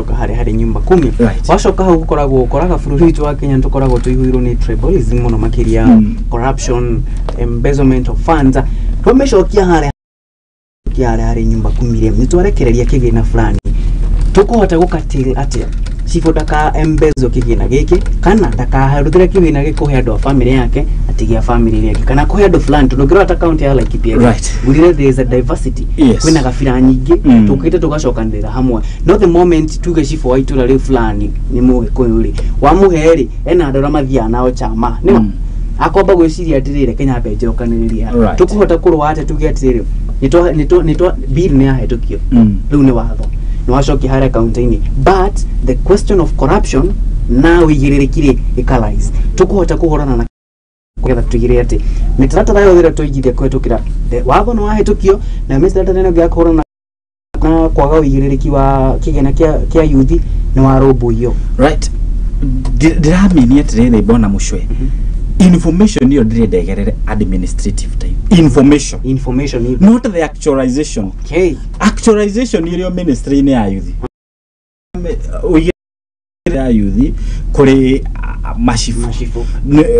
Coka harĩ nyumba kumi. Wacoka hau gũkoragwo ũkoraga bũrũri witũ wa Kenya tũkoragwo tũihũirwo nĩ tribalism mũno makĩria, corruption, embezzlement of funds. Twamĩcokia harĩa harĩa harĩ nyumba kumi rĩ, nĩ twarekereria kĩgĩna fulani, tũkũhota gũkatil atĩa cibũ ndaka embezzle kĩgĩna gĩkĩ kana ndakaharũthĩre kĩgĩna gĩkĩ kũhe andũ a family yake atigia family ĩrĩa ĩngĩ kana kũhe andũ fulani? Tondũ ũngĩrora ta kaunti ya Laikipia rĩ, ngwĩrire there is a diversity, kwĩna gabira nyingĩ, tũkĩte tũgacokanĩrĩra hamwe. No the moment tuge cibũ wa itũra rĩu fulani nĩ mũgĩkũyũ rĩ, wamũhe rĩ, ena andũ arĩa mathiaga nao chama nĩma akwamba gwĩciria atĩrĩrĩ, Kenya mbe njokanĩrĩria. Tũkũhota kũrũa atĩa tuge atĩrĩrĩ, nĩtwa bill nĩ yahetũkio, rĩu nĩ watho, nĩ wacokia harĩa kaunti-inĩ, but the question of corruption na ũigĩrĩrĩki rĩ ĩkarise, tũkũhota kũhũrana na getha tũtigĩrĩre atĩ mĩtaratara yothe ĩrĩa tũigithia kũhetũkĩra watho nĩ wahĩtũkio na mĩtaratara ĩno ĩngĩ ya kũhũrana na kwaga ũigĩrĩrĩki wa kĩgĩna kĩa yuthi nĩ warũmbũiyo? Right. Ndĩramini atĩrĩrĩ, mbona mũcwe information ĩyo ndĩrenda ĩgerere administrative type information, information not the actualization. Actualization ĩrĩ o ministry-inĩ ya youth, ũigĩrĩre ya youth kũrĩ macibu. Macibu.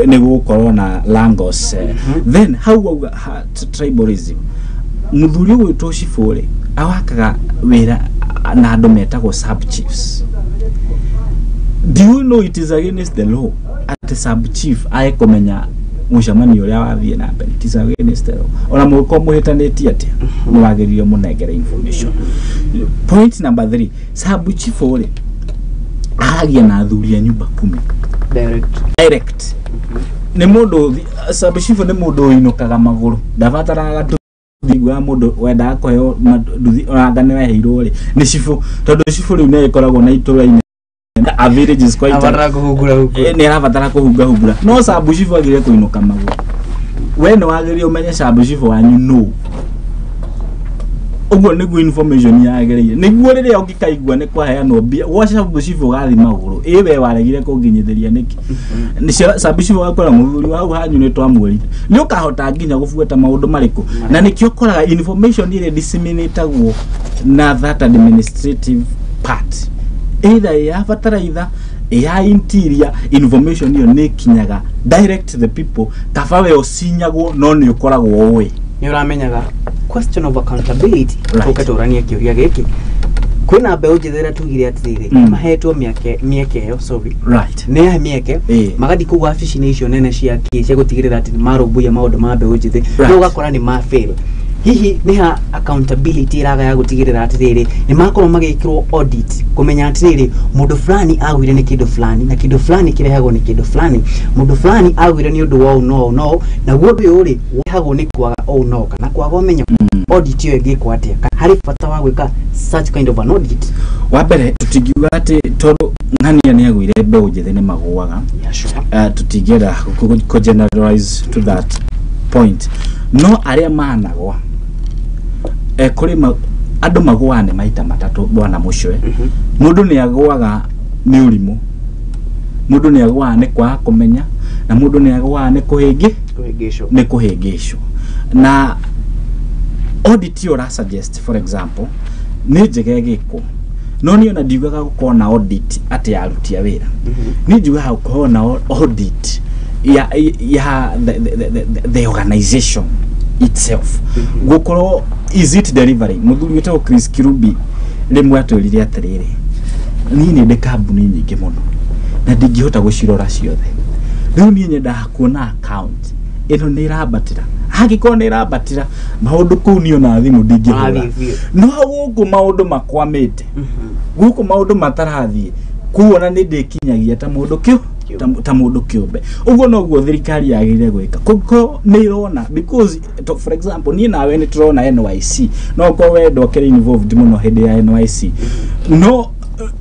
Nĩ gũkorwo na langos. Then hau wauga tribalism, mũthuri ũgwĩtwo cibũ rĩ, awakaga wĩra na andũ metagwo sub chiefs. Do you know it is against the law atĩ sub chief ae kũmenya mũcemanio ũrĩa wathiĩ na mbere? It is against the law. Ona mũgĩkorwo mũhĩtanĩtie atĩa, nĩ wagĩrĩire mũnengere information. Point number three, sub chief rĩ, aragia na athuri a nyumba kumi direct. Direct. Nĩ mũndũ sub chief nĩ mũndũ ũinũkaga magũrũ, ndabataraga nduthi wa mũndũ wendaga kũheo nduthi onanga nĩ weheirwo rĩ nĩ cibũ, tondũ cibũ rĩu nĩ ĩkoragwo na itũra-inĩ, a village is quite abatara kũhungura hungura. Nĩ arabatara kũhunga hungura, no sub chief agĩrĩire kũinũka magũrũ. We nĩ wagĩrĩire ũmenye sub chief wanyu no ũguo nĩguo information yagĩrĩire, nĩguo rĩrĩa ũngĩkaigua nĩ kwaheanwo mbia gwa sub chief ũgathiĩ magũrũ, ĩ we waregire kũnginyithĩria nĩkĩ? Nĩ sub chief ũgakora mũthuri wa hau hanyu nĩ twamwĩrire, nĩ ũkahota nginya gũbuata maũndũ marĩkũ, na nĩkĩo ũkoraga information ĩrĩa disseminatagwo na that administrative part, either ya bataraitha, ya interior, information ĩyo nĩ ĩkinyaga direct to the people. Kaba we ũcinyagwo, no nĩ ũkoragwo ũĩ. Nĩ ũramenyaga question of accountability. Tũke tũranie kĩũria gĩkĩ, kwĩna mbeũ njĩthĩ ĩrĩa tugire atĩrĩrĩ, mahetwo mĩeke mĩeke ĩyo, sorry, nĩ ya mĩeke, magathiĩ kũu wabici-inĩ icio nene cia kĩ cia gũtigĩrĩra atĩ nĩ marũmbũiya maũndũ ma mbeũ njĩthĩ, no ũgakora nĩ ma fail. Hihi nĩ ha accountability ĩraga ya gũtigĩrĩra atĩrĩrĩ nĩ makorwo magĩkĩrwo audit, kũmenya atĩrĩrĩ mũndũ fulani agwire nĩ kĩndũ fulani na kĩndũ fulani kĩrehagwo nĩ kĩndũ fulani, mũndũ fulani agwire nĩ ũndũ wa ũũ no ũũ no ũũ, naguo ũndũ ũyũ rĩ ũrehagwo nĩ kwaga ũũ no kana kwaga ũmenyo? Audit ĩyo ĩngĩkwo atĩa? Kana harĩ bata wa gwĩka such kind of an audit? Wa mbere, tũtingiuga atĩ tondũ ng'ania nĩ agwire mbeũ njĩthĩ nĩ magũaga. Yeah, sure. Tũtingĩenda kũ generalize to that point, no arĩa managwa, kũrĩ andũ magũaga nĩ maita matatũ, bwana mũcwe. Mũndũ nĩ agũaga nĩ ũrimũ, mũndũ nĩ agũaga nĩ kwaga kũmenya, na mũndũ nĩ agũaga nĩ kũhĩngĩ Kũhĩngĩcwo. Nĩ kũhĩngĩcwo. Na audit ĩyo ũra suggest, for example, nĩ njega ĩgĩkwo, no niĩ ona ndiugaga gũkorwo na audit atĩ ya aruti a wĩra. Niĩ njugaga gũkorwo na audit ya the organization itself, gũkorwo is it delivery. Mũthuri wĩtagwo Chris Kirubi rĩmwe atwĩrire atĩrĩrĩ, niĩ nĩ ndĩ kambuni nyingĩ mũno na ndingĩhota gũcirora ciothe, rĩu niĩ nyendaga kuona account ĩno nĩ ĩrambatĩra. Angĩkorwo nĩ ĩrambatĩra maũndũ kũu, niĩ ona thimũ ndingĩhũra. Marathiĩ biũ. No gũkũ maũndũ makwamĩte, gũkũ maũndũ matarathiĩ kuona nĩ ndĩkinyagia ta mũndũ kĩu ta mũndũ kĩũmbe. Ũguo noguo thirikari yagĩrĩire gwĩka kũngĩkorwo nĩ ĩrona, because for example, niĩ nawe nĩ tũrona NYC, no ũkorwo we ndokĩrĩ involved mũno hĩndĩ ya NYC, no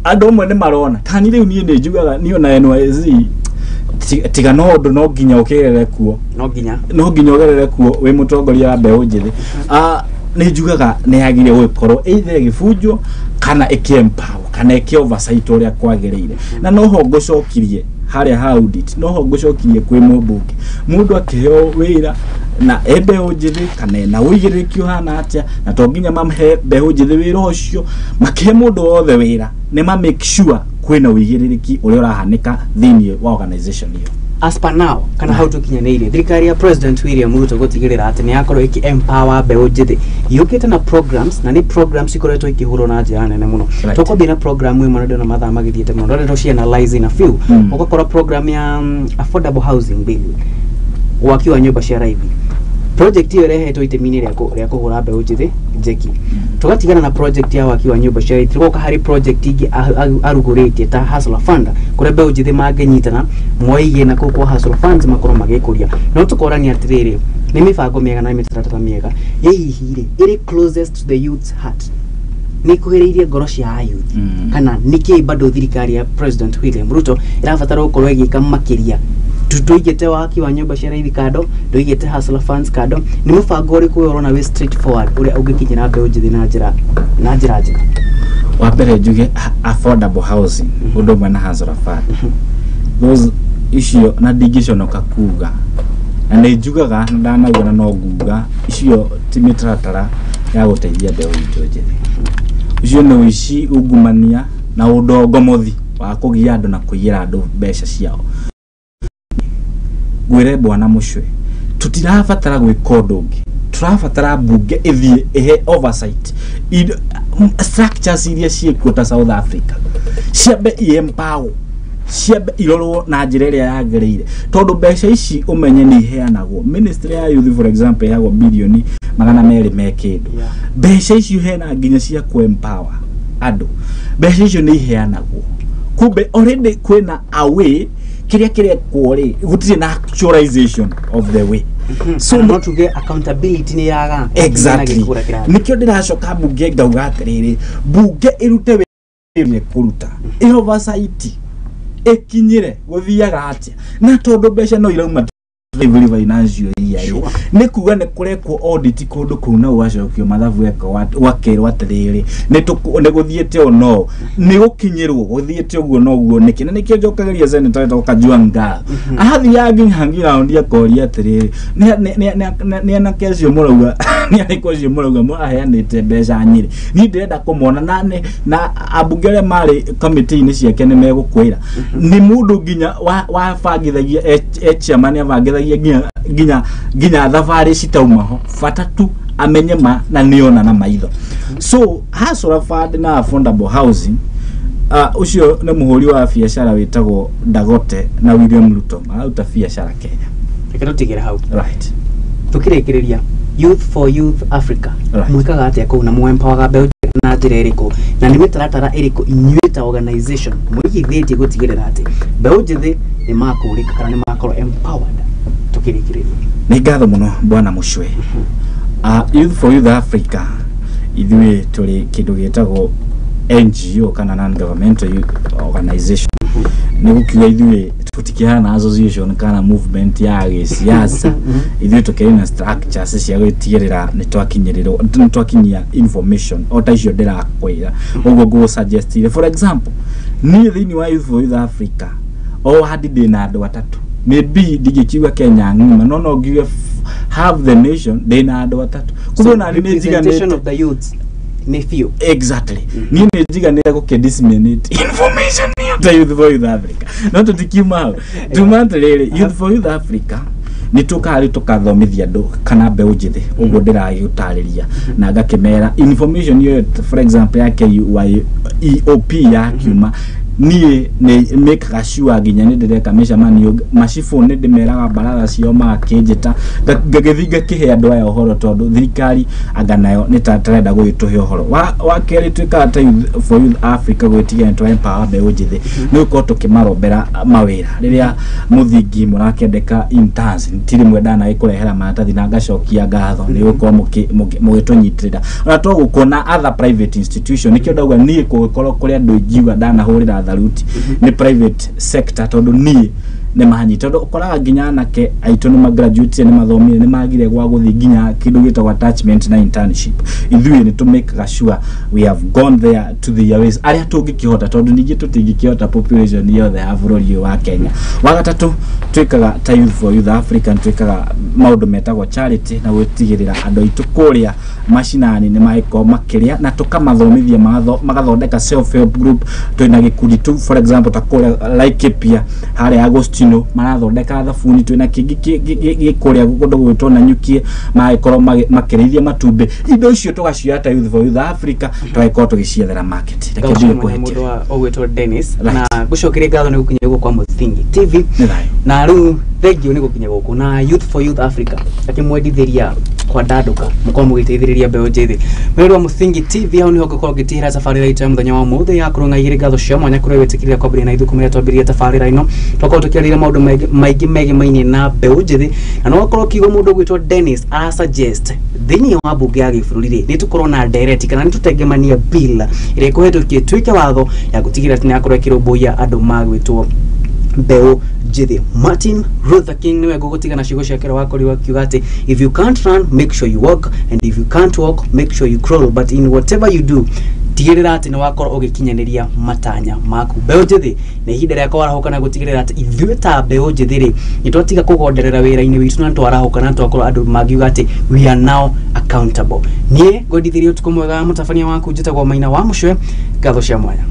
andũ amwe nĩ marona tani. Rĩu niĩ nĩ njugaga niĩ ona NYC tiga no ũndũ no nginya ũkĩgerere kuo. No nginya. No nginya ũgerere kuo wĩ mũtongoria wa mbeũ njĩthĩ. Nĩ njugaga nĩ yagĩrĩire gũkorwo either ĩgĩbunjwo kana ĩkĩ-empower kana ĩkĩ oversight ũrĩa kwagĩrĩire. Na noho ngũcokirie harĩa ha audit, noho ngũcokirie kwĩ mũmbunge, mũndũ akĩheo wĩra Na e mbeũ njĩthĩ kana ena ũigĩrĩrĩki ũhana atĩa, na to nginya mahe mbeũ njĩthĩ wĩra ũcio, makĩhe mũndũ wothe wĩra nĩ ma make sure kwĩna ũigĩrĩrĩki ũrĩa ũrahanĩka thĩinĩ wa organization ĩyo. As per now, kana hau tũkinyanĩirie, thirikari ya President William Ruto gũtigĩrĩra atĩ nĩ yakorwo ĩkĩ empower mbeũ njĩthĩ, yũkĩte na programs, na nĩ programs ikoretwo ikĩhũrwo na njĩra nene mũno. Tũkwambia na program ĩmwe, na ndĩrona mathaa magĩthiĩte mũno, ndĩrenda tũci in a few. Ũgakora program ya affordable housing bill, waki wa nyũmba cia raithi, project ĩyo ĩrehetwo itemi-inĩ rĩa kũhũra mbeũ njĩthĩ njeki. Tũgatigana na project ya waki wa nyũmba cia raithi, tũgoka harĩ project ingĩ arugũrĩtie ta Hustler Fund, kũrĩa mbeũ njĩthĩ mangĩnyitana moige na kũu kwa Hustler Funds makorwo magĩkũria. No tũkorania atĩrĩrĩ, nĩ mĩbango mĩega na mĩtaratara mĩega, ĩ hihi rĩ, ĩrĩ closest to the youth's heart, nĩ ikuhĩrĩirie ngoro cia youth, kana nĩkĩ bado thirikari ya President William Ruto ĩrabatara gũkorwo ĩgĩka makĩria? Tũigĩte waki wa nyũmba cia raithi kando, tũigĩte Hustler Funds kando, nĩ mũbango ũrĩkũ ũyũ ũrona wĩ straightforward ũrĩa ũngĩkinyĩra mbeũ njĩthĩ na njĩra njega? Wa mbere njuge affordable housing ũndũ ũmwe na Hustler Fund, those icio na ndingĩconoka kuga, na nĩ njugaga na ndanauga na no nguga, icio ti mĩtaratara ya gũteithia mbeũ itũ njĩthĩ. Ũcio nĩ ũici, ungumania na ũndongomothi wa kũgia andũ na kũiyĩra andũ mbeca ciao. Ngwĩre bwana mũcwe, tũtirabatara gwĩka ũndũ ũngĩ, tũrabatara mbunge ĩthiĩ ĩhe oversight structures iria ciĩkuo ta South Africa, ciambe i-empower, ciambe irorwo na njĩra ĩrĩa yagĩrĩire, tondũ mbeca ici ũmenye nĩ iheanagwo. Ministry ya youth, for example, ĩheagwo bilioni 200 me kĩndũ. Mbeca icio hena nginya cia kũ-empower andũ, mbeca icio nĩ iheanagwo, kumbe already kwĩna a way. Kĩrĩa kĩrekwo rĩ, gũtirĩ na actualization of the way. So no tuge accountability nĩ yaga. Exactly, nĩkĩo ndĩracoka mbunge ngauga atĩrĩrĩ, mbunge ĩrute wĩra kũruta ĩ oversight, ĩkinyĩre gũthiaga atĩa, na tondũ mbeca no irauma every financial year rĩ, nĩ kuga nĩ kũrekwo audit kũndũ kũu na ũgacokio mathabu ũgakerwo atĩrĩrĩ, nĩ gũthiĩte ũũ, no nĩ gũkinyĩrwo gũthiĩte ũguo noguo nĩkĩ. Na nĩkĩo njokagĩria senator wetagwo Kajwang Ngal, athiaga nginya ground akoria atĩrĩrĩ, nĩ anake acio mũrauga, nĩ arĩkũ acio mũrauga mũraheanĩte mbeca nyĩrĩ? Niĩ ndĩrenda kũmona. Na na ambunge arĩa marĩ kamĩtĩ-inĩ ciake nĩ megũkwĩra nĩ mũndũ nginya wabangithagia e chairman, abangithagia nginya thabarĩ citauma ho, bata tu amenye ma na nĩona na maitho. So Hustler Fund na affordable housing, ũcio nĩ mũhũri wa biacara wĩtagwo Dagote na William Ruto mararuta biacara Kenya. Reke tũtigĩre hau. Right. Tukĩrĩkĩrĩria, Youth for Youth Africa, mwĩkaga atĩa kũu na mwempowaga mbeũ njĩthĩ na njĩra ĩrĩkũ, na nĩ mĩtaratara ĩrĩkũ inyuĩ ta organization mwĩigithĩtie gũtigĩrĩra atĩ mbeũ njĩthĩ nĩ makũrĩka kana nĩ makorwo empowered? Tukĩrĩkĩrĩria. Nĩ ngatho mũno bwana mũcwe. Youth for Youth Africa, ithuĩ tũrĩ kĩndũ gĩtagwo NGO kana non governmental organization. Nĩ gũkiuga ithuĩ tũtikĩhana association kana movement ya gĩsiasa. Ithuĩ tũkĩrĩ na structures cia gwĩtigĩrĩra nĩ twakinyĩrĩrwo, nĩ twakinyia information o ta icio ndĩrakwĩra ũguo ngũgũsuggestire. For example, niĩ thĩinĩ wa Youth for Youth Africa, o wandi ndĩna andũ atatũ. Maybe ndingĩkiuga Kenya ng'ima, no ngiuge half the nation ndĩna andũ atatũ. Kumbe ona niĩ nĩ representation njiganĩte of the youth nĩ biũ. Exactly, niĩ nĩ njiganĩte gũkĩ disseminate information ta Youth for Youth Africa. No tũtikiuma hau, tuma atĩrĩrĩ, Youth for Youth Africa nĩ tũkaga rĩu tũkathomithia andũ kana mbeũ njĩthĩ ũguo ndĩragĩũtarĩria na ngakĩmera information ĩyo, for example ya KYEOP yakiuma, niĩ nĩ mĩkaga sure nginya nĩ ndĩreka mĩcemanio macibũ, nĩ ndĩmeraga baratha ciao magakĩnjĩta, ngagĩthiĩ ngakĩhe andũ aya ũhoro, tondũ thirikari anga nayo nĩ ta tũrenda gũgĩtũhe ũhoro. Wa kerĩ twĩkaga ta Youth for Youth Africa gwĩtigĩra nĩ twa empower mbeũ njĩthĩ nĩ gũkorwo tũkĩmarombera mawĩra rĩrĩa mũthingi mũrakĩandĩka interns. Ti rĩmwe ndanagĩkũrehera maratathi na ngacokia ngatho nĩ gũkorwo mũgĩtũnyitĩrĩra, ona to gũkorwo na other private institution. Nĩkĩo ndauga niĩ kũngĩkorwo kũrĩ andũ ingiuga ndanahũrĩra tharuti nĩ private sector, tondũ niĩ Nĩ mahanyita tondũ ũkoraga nginya anake aitũ nĩ magraduate, nĩ mathomire, nĩ magire gwa gũthiĩ nginya kĩndũ gĩtagwo attachment na internship. Ithuĩ nĩ tũmĩkaga sure we have gone there to the ways arĩa tũngĩkĩhota, tondũ ningĩ tũtingĩkĩhota population yothe ya bũrũri ũyũ wa Kenya. Wa gatatũ, twĩkaga ta Youth for Youth Africa, twĩkaga maũndũ metagwo charity na gũtigĩrĩra andũ aitũ kũrĩa macinani nĩ magĩkorwo makĩrĩa na tũkamathomithia magathondeka self help group. Twĩna gĩkundi tu, for example, ta kũrĩa Laikipia harĩa Agostino marathondeka thabuni. Twĩna kĩngĩ gĩ kũrĩa kũndũ gwĩtwo Nanyukie, magĩkorwo makĩrĩithia matumbĩ. Indo icio tũgacioya ta Youth for Youth Africa, tũgagĩkorwo tũgĩciethera market. Reke ndige mũndũ kũhĩtia. Wa ũgwĩtwo Dennis, na ngũcokeria ngatho nĩ gũkinya gũkũ kwa Mũthingi TV. Nĩ thayũ. Na rĩu thengio nĩ gũkinya gũkũ na Youth for Youth Africa akĩmwendithĩria kwandandũka mũkorwo mũgĩteithĩrĩria mbeũ njĩthĩ. Mwĩrĩ wa Mũthingi TV, hau nĩho ngũkorwo ngĩtigĩra tabarĩra itũ ya mũthenya wa ũmũthĩ ya kũrũnga igĩrĩ. Ngatho cia mwanya kũrĩa wĩtĩkĩrire kwambĩrĩria na ithuĩ kumĩrĩa twambĩrĩria tabarĩra ĩno. Twakorwo tũkĩarĩria maũndũ maingĩ maingĩ megemainie na mbeũ njĩthĩ, na no wakorwo ũkiigua mũndũ ũgwĩtwo Dennis ara suggest thĩinĩ wa mbunge ya gĩbũrũri rĩ, nĩ tũkorwo na ndereti kana nĩ tũtengemania bill ĩrĩa ĩkũhetũkio ĩtuĩke watho ya gũtigĩrĩra atĩ nĩ yakorwo ĩkĩrũmbũiya andũ magwĩtwo mbeũ njĩthĩ. Martin Luther King nĩwe ngũgũtiga na ciugo ciake wakorirwo akiuga atĩ, "If you can't run, make sure you walk, and if you can't walk, make sure you crawl, but in whatever you do, tigĩrĩra atĩ nĩ wakorwo ũgĩkinyanĩria matanya maku." Mbeũ njĩthĩ, nĩ ihinda rĩa kwarahũka na gũtigĩrĩra atĩ ithuĩ ta mbeũ njĩthĩ rĩ, nĩ twatiga kũgonderera wĩra-inĩ witũ na twarahũka na twakorwo andũ mangiuga atĩ we are now accountable. Niĩ ngwendithĩria ũtukũ mwega. Mũtabania waku njĩtagwo Maina wa Mũcwe. Ngatho cia mwanya.